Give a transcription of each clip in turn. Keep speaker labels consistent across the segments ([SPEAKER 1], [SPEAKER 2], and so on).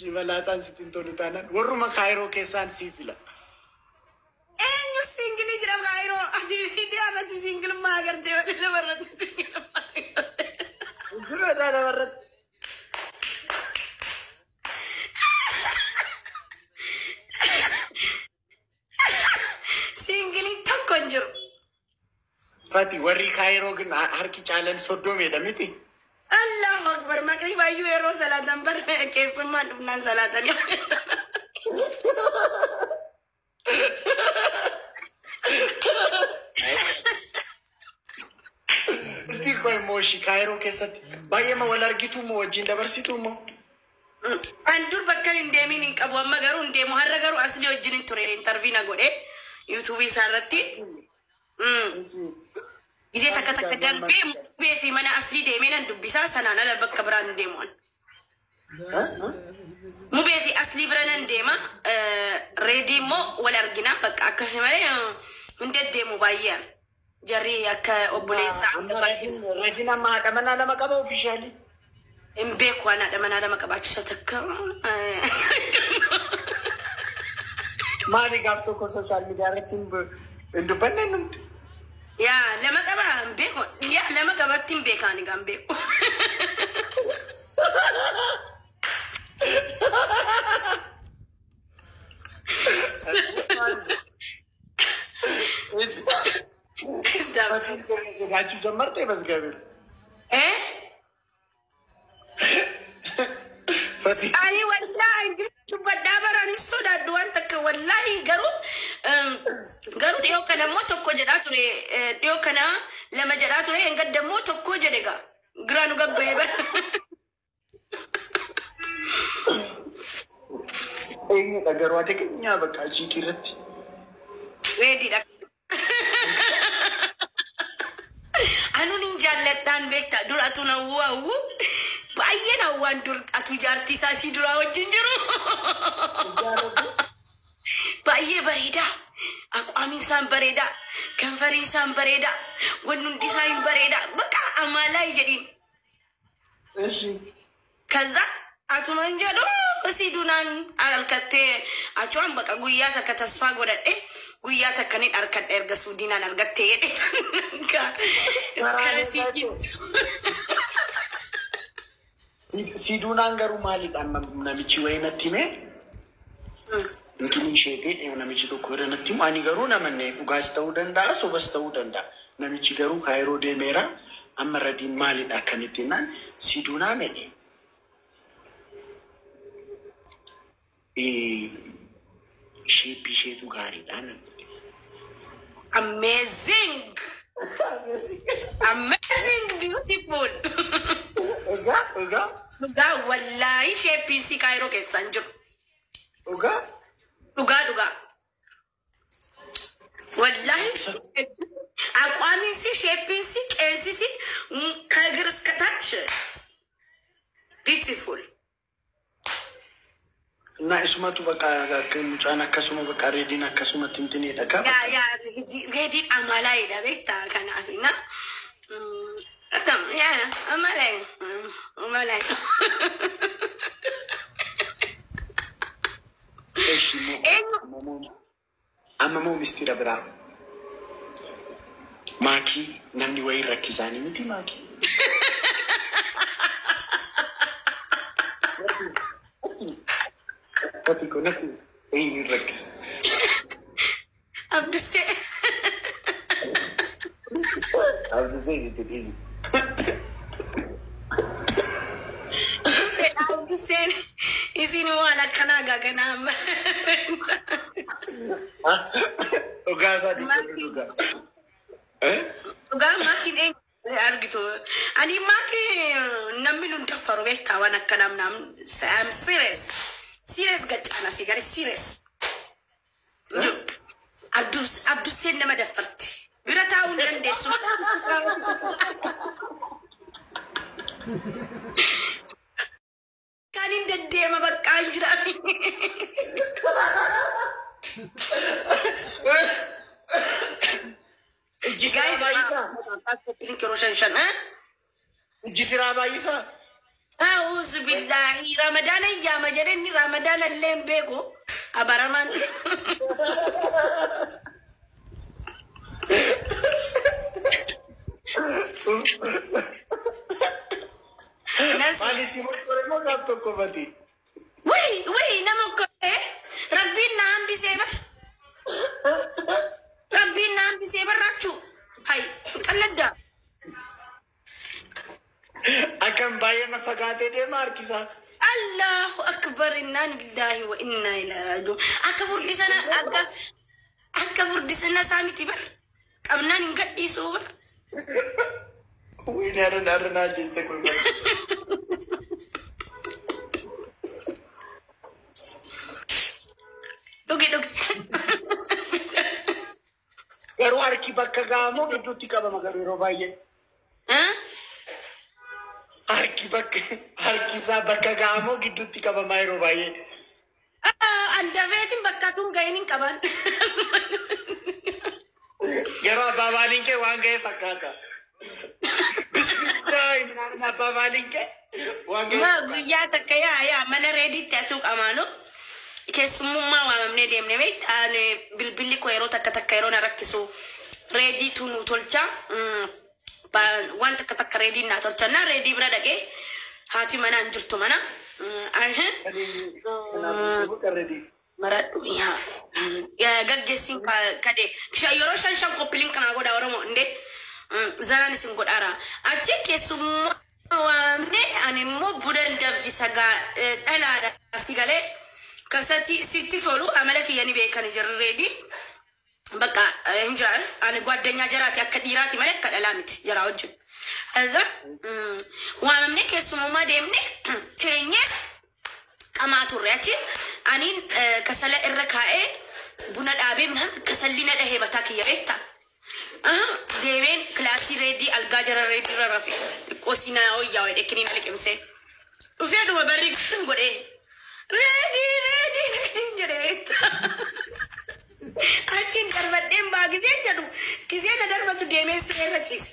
[SPEAKER 1] Shimalaataan sitti hin tolu taanaan warruma Kaayiroo keessaan sii fila.
[SPEAKER 2] Eenyu single jira Kaayiroo? Ati viidiyoo irratti single-ummaa agartee malee namarratti single-ummaa agartee.
[SPEAKER 1] Jiru dha namarratti.
[SPEAKER 2] Single tokko hin jiru.
[SPEAKER 1] Fati, warri Kaayiroo ግን harki caalan soddomeedha miti.
[SPEAKER 2] Allahu Akbar, maqrii baay'uu yeroo salaatan bar keessummaan dhufnaan salaatanii.
[SPEAKER 1] Isti qoy immoo ishii Kaayiroo keessatti baay'eema wal argitu moo wajjin dabarsitu moo?
[SPEAKER 2] An dur bakka hin deemiin hin qabu, amma garuu hin deemu. Har'a garuu asli wajjin hin ture, interview na godhe yuutuubii isaa irratti. Gizee takka takka darbee mubee fi mana aslii deemee nan dubbisaa, sanaan ala bakka biraan hin deemu. Mubee fi aslii bira nan deema. Reedii immoo wal argina bakka akkasi malee hin deddeemu baay'ee. Jarri akka obboleessaa.
[SPEAKER 1] Amma Radiin amma haadha manaa lama qaba officially.
[SPEAKER 2] Hin beeku, waan haadha manaa lama qabaachuu isa takka.
[SPEAKER 1] Maali, gaaf tokko social media irratti hin dubbanne numti?
[SPEAKER 2] Yaa, lama qaba hin beeku. Yaa, lama qabatti hin beekaan egaa hin beeku.
[SPEAKER 1] Sodaachuu ጀመርte መስገቤ።
[SPEAKER 2] Eh? Ani wallahi dubbadhaa baraan hin sodaadhu waan takka wallahi. Garuu dhiyoo kana immoo tokko jedhaa ture, dhiyoo kana lama jedhaa ture, hin gadda immoo tokko jedhe gaa giraa nu gabba'ee bara.
[SPEAKER 1] Eenyudha garuu adeeganya bakka achiitii irratti?
[SPEAKER 2] Reediidha. Anuun hin jaalladhaan beektaa, dur atu na hawwu, baay'een hawwaan dur atu jaartii isaa isii duraa wajjin jiru. Baay'ee bareedaa. Aqwaamiin isaan bareedaa. Kanfariin isaan bareedaa. Wanni hundi isaa hin bareedaa. Bakka amalaa jedhiin. ከዛ atuman jedhu isii dunaan harkattee achuan baqa guyyaa takka tasfaa godhadhe, guyyaa takka ni harkadhe erga suudiinaan argattee jedhe. Kana sii
[SPEAKER 1] Siduunaan garuu maalidha amma namichi wayii natti himee? Yookiin isheetee namichi tokko irra natti himu, ani garuu namanne, dhugaas ta'uu danda'a, sobas ta'uu danda'a. Namichi garuu Kaayiroo deemeera, amma Radiin maalidha akkamitti jennaan, Siduunaan jedhe. Shape isheetu gaariidha naan jedhe.
[SPEAKER 2] Amazing, amazing, beautiful.
[SPEAKER 1] Egaa egaa.
[SPEAKER 2] Dhugaa wallaahi shape iin si Kaayiroo keessa hin jiru.
[SPEAKER 1] Dhugaa.
[SPEAKER 2] Dhugaa dhugaa. Wallaahi አቋሚሲ shape ኢንሲ qeensi ከእግር እስከ ታች beautiful.
[SPEAKER 1] እና isumatu bakka mucaan akkasuma bakka Reediin akkasumatti hintinidha qaba.
[SPEAKER 2] Yaa, Reediin amalaayidha beektaa, kanaaf na akkam yaa amalaay amalaay.
[SPEAKER 1] Eshi, amma moo mistira biraa maakii namni wayii rakkisaanii miti maakii. Ati kun natti eenyuun rakkisa?
[SPEAKER 2] Abdusee.
[SPEAKER 1] Abdusee jechuun dhiisi.
[SPEAKER 2] Abduseen isin waan akkanaa gaaganaa amma.
[SPEAKER 1] Dhugaa isaa dubbadhu dhugaa.
[SPEAKER 2] Dhugaa maakiin eenyu argitu. Ani maakii namni nun daffaru beektaa, waan akkanaa nam. I'm serious. Serious gachaana si gari serious. Abduseen nama daffarti. Bira taa'uu hin dandeessu. Kan hin deddeema bakka hin jiraami.
[SPEAKER 1] Ijji siraa
[SPEAKER 2] Guys,
[SPEAKER 1] baay'isaa?
[SPEAKER 2] yeroo shan shan.
[SPEAKER 1] Ijji siraa baay'isaa?
[SPEAKER 2] A'uuzu billaahi Ramadaana yaama jedheen Ramadaana illee hin beeku. Abaramaan.
[SPEAKER 1] Maali si mokkore moo gaaf tokko fati?
[SPEAKER 2] Wai wai nama okkoree rabbiin na hambisee bar. Rabbiin na hambisee bar raachuu. Hai qalladdaa.
[SPEAKER 1] Akkam baay'ee na fagaatee deema harkisaa.
[SPEAKER 2] Allahu akbar innaa lillahi wa innaa ilaihi raaji'uun. Akka furdisana akka furdisana isaa miti bar. Qabnaan hin gadhiisuu bar.
[SPEAKER 1] Wayne arra arra naa ajjeeste kun.
[SPEAKER 2] Dhugi dhugi.
[SPEAKER 1] Garuu harki bakka ga'amoo gidduutti qabama garuu yeroo baay'ee. Harki bakka harki isaa bakka ga'amoo gidduutti qabama yeroo baay'ee.
[SPEAKER 2] Andafeetiin bakka tun gahin hin qaban.
[SPEAKER 1] Yeroo abbaabaaliin kee waan ga'e fakkaata. Bismillaahi minaamin abbaabaaliin kee waan ga'e.
[SPEAKER 2] Maa guyyaa takka yaa yaa mana reediitti atuu qamaanu keessummaa waamamnee deemne beekta ani bilbilli koo yeroo takka takka yeroo na rakkisu reediitu nu tolcha waan takka takka reediin naa tolcha na reedii bira dhaqee haati manaa hin jirtu mana.
[SPEAKER 1] Kanaaf qarreedii.
[SPEAKER 2] Maradhu yaa gaggeessin kadee yeroo shan shan qophiiliin kanaa godha Oromoo indee zanaan isin godhaara achi keessummaa waamne ani immoo budan danfisa dhalaadha si galee kasatti sitti tolu amala kiyya ni beekan jirri reedii bakka hin jira ani gwaddanya jaraati akka dhiiraati malee akka dhalaa miti jaraa wajjin. Aza waamamne keessummaa deemne teenye qamaa turre achi aniin kasala irra kaa'ee buna dhaabee minaan kasalli na dhahee mataa kiyya beektaa. Deemeen kilaasii reedii algaa jara reedii irra rafe xiqqoo siinaa wayyaa wayii dhekkiniin liqimsee. Dhufee dhuma barri sun godhee reedii reedii reedii jedhee beektaa. Achiin darbadheen baa giseen jedhu gisee na darbatu deemee siree irra ciise.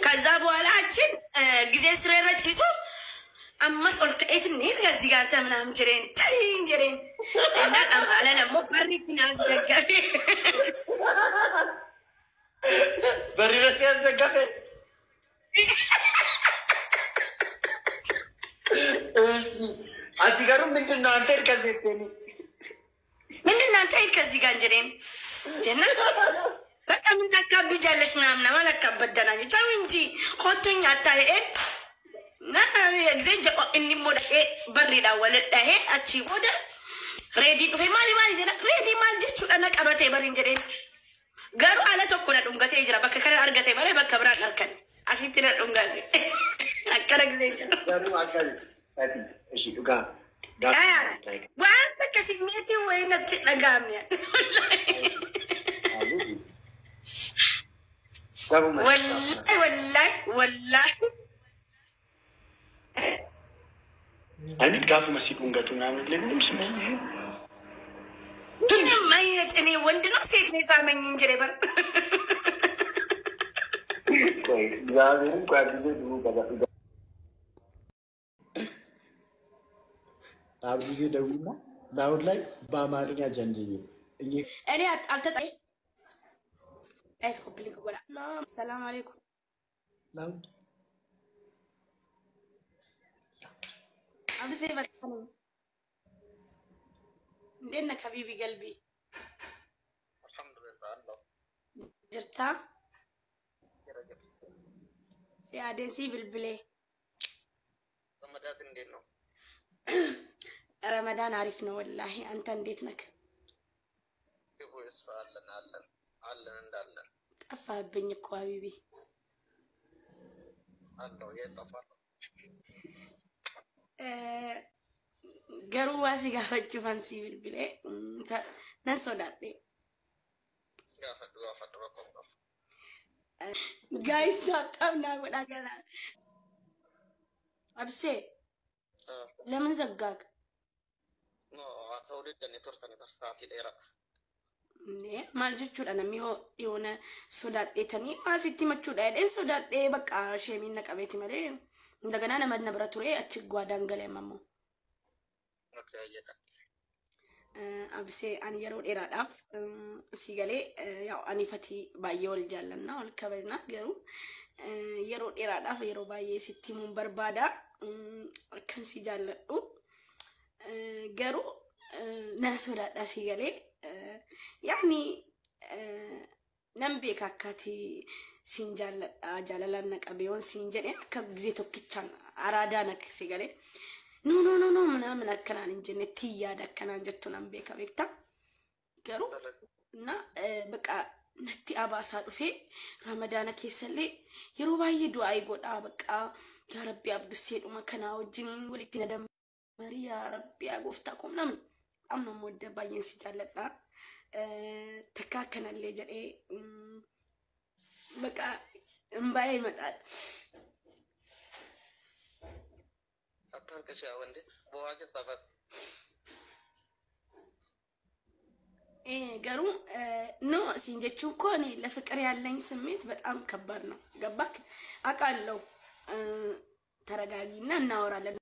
[SPEAKER 2] ከዛ በኋላ አችን ጊዜ ስሬ ረጭሱ ammas ol ka'eetin ከዚህ ጋር ምናምን ጅሬን ተይኝ ጅሬን እና አለ ደግሞ በሪትን አስደገፈ
[SPEAKER 1] በሪረት ያስደገፈ። እሺ ati garuu ምንድን ነው አንተ ከዚህ
[SPEAKER 2] ምንድን ነው አንተ ከዚህ ጋር እንጀሬን ጀና በቃ ምን ታካብጃለሽ ምናምን አላካበደናኝ ተው እንጂ ኮቱኝ አታየን እና ጊዜ inni immoo dhaqee barriidhaan wal dhahee achii booda reedii dhufe maali maali jedha reedii maal jechuudha na qabatee bariin jedheen garuu ala tokko na dhungatee jira bakka kana argate malee bakka biraan argan asitti na dhungate akkana gisee jedhu.
[SPEAKER 1] Garuu akka ati እሺ dhugaa.
[SPEAKER 2] Waan takka simmeetii wayii natti dhaga'amne. Wallaahi wallaahi wallaahi.
[SPEAKER 1] አይሚን gaafuma si dhungatu ምናምን ምንም ስሜት
[SPEAKER 2] ምንም አይነት እኔ ወንድ ነው ሴት ነው የሳመኝ እንጂ በር
[SPEAKER 1] እግዚአብሔርን ቆይ ጊዜ ድሩ አብ ጊዜ ደውልና ለአሁን ላይ በአማርኛ ጀንጅዬ
[SPEAKER 2] እኔ አልተጣ አይስኮፕሊንግ ጎላ ሰላም አለይኩም
[SPEAKER 1] ላውድ
[SPEAKER 2] አብዜ በቃ እንዴት ነህ ሀቢቢ ገልቢ? Jirta? ሲያደንሲ ብልብሌ
[SPEAKER 3] ረመዳን እንዴት ነው?
[SPEAKER 2] ረመዳን አሪፍ ነው ወላሂ። አንተ እንዴት ነህ?
[SPEAKER 3] ክብሩ ይስፋ። አለን አለን አለን እንዳለን።
[SPEAKER 2] ጠፋህብኝ እኮ ሀቢቢ።
[SPEAKER 3] አለው የት ጠፋለሁ?
[SPEAKER 2] Garuu waa si gaafachuufan si bilbilee nan sodaadhe.
[SPEAKER 3] Gaafadhu gaafadhu rakkoo hin qabu.
[SPEAKER 2] Guys tap tap naa godhaa galaa. አብሴ ለምን ዘጋክ?
[SPEAKER 3] No haasa'uu diddanii turtanii bar sa'aatii dheeraa.
[SPEAKER 2] Maal jechuudha namni yoo dhiyoona sodaadheetanii asitti himachuudha jedhee sodaadhee bakka sheemiin na qabeeti malee indaganaa nama na bira ture achi gwaadaan galee ammoo.
[SPEAKER 3] Okay, jedha.
[SPEAKER 2] Absee ani yeroo dheeraadhaaf si galee yaa'u ani fatii baay'ee wal jaallanna wal kabajna garuu yeroo dheeraadhaaf yeroo baay'ee sitti himuun barbaada akkan si jaalladhu garuu na sodaadha si galee yaani nan beeka akkaati siin jaalladha jaalalaan na qabe yoon siin jedhe akka gizee tokkichaan araadaan akka si galee no no no no ምናምን akkanaan hin jenne tiyyaada akkanaan jettu nan beeka beekta garuu እና በቃ natti abaasaa dhufee Ramadaana keessallee yeroo baay'ee du'aa godhaa bakka yaa Rabbi Abdusseedhuma kanaa wajjin walitti na dammarii yaa Rabbi yaa gooftaa koo namni amma immoo baay'een si jaalladha. Takka akkanallee jedhee በቃ እምባዬ ይመጣል።
[SPEAKER 3] አታልቅሽ። ያው እንዴ boo'aa jirta bar.
[SPEAKER 2] Garuu no siin jechuun koo እኔ ለፍቅር ያለኝ ስሜት በጣም ከባድ ነው። ገባክ? አውቃለሁ። ተረጋጊና እናወራለን።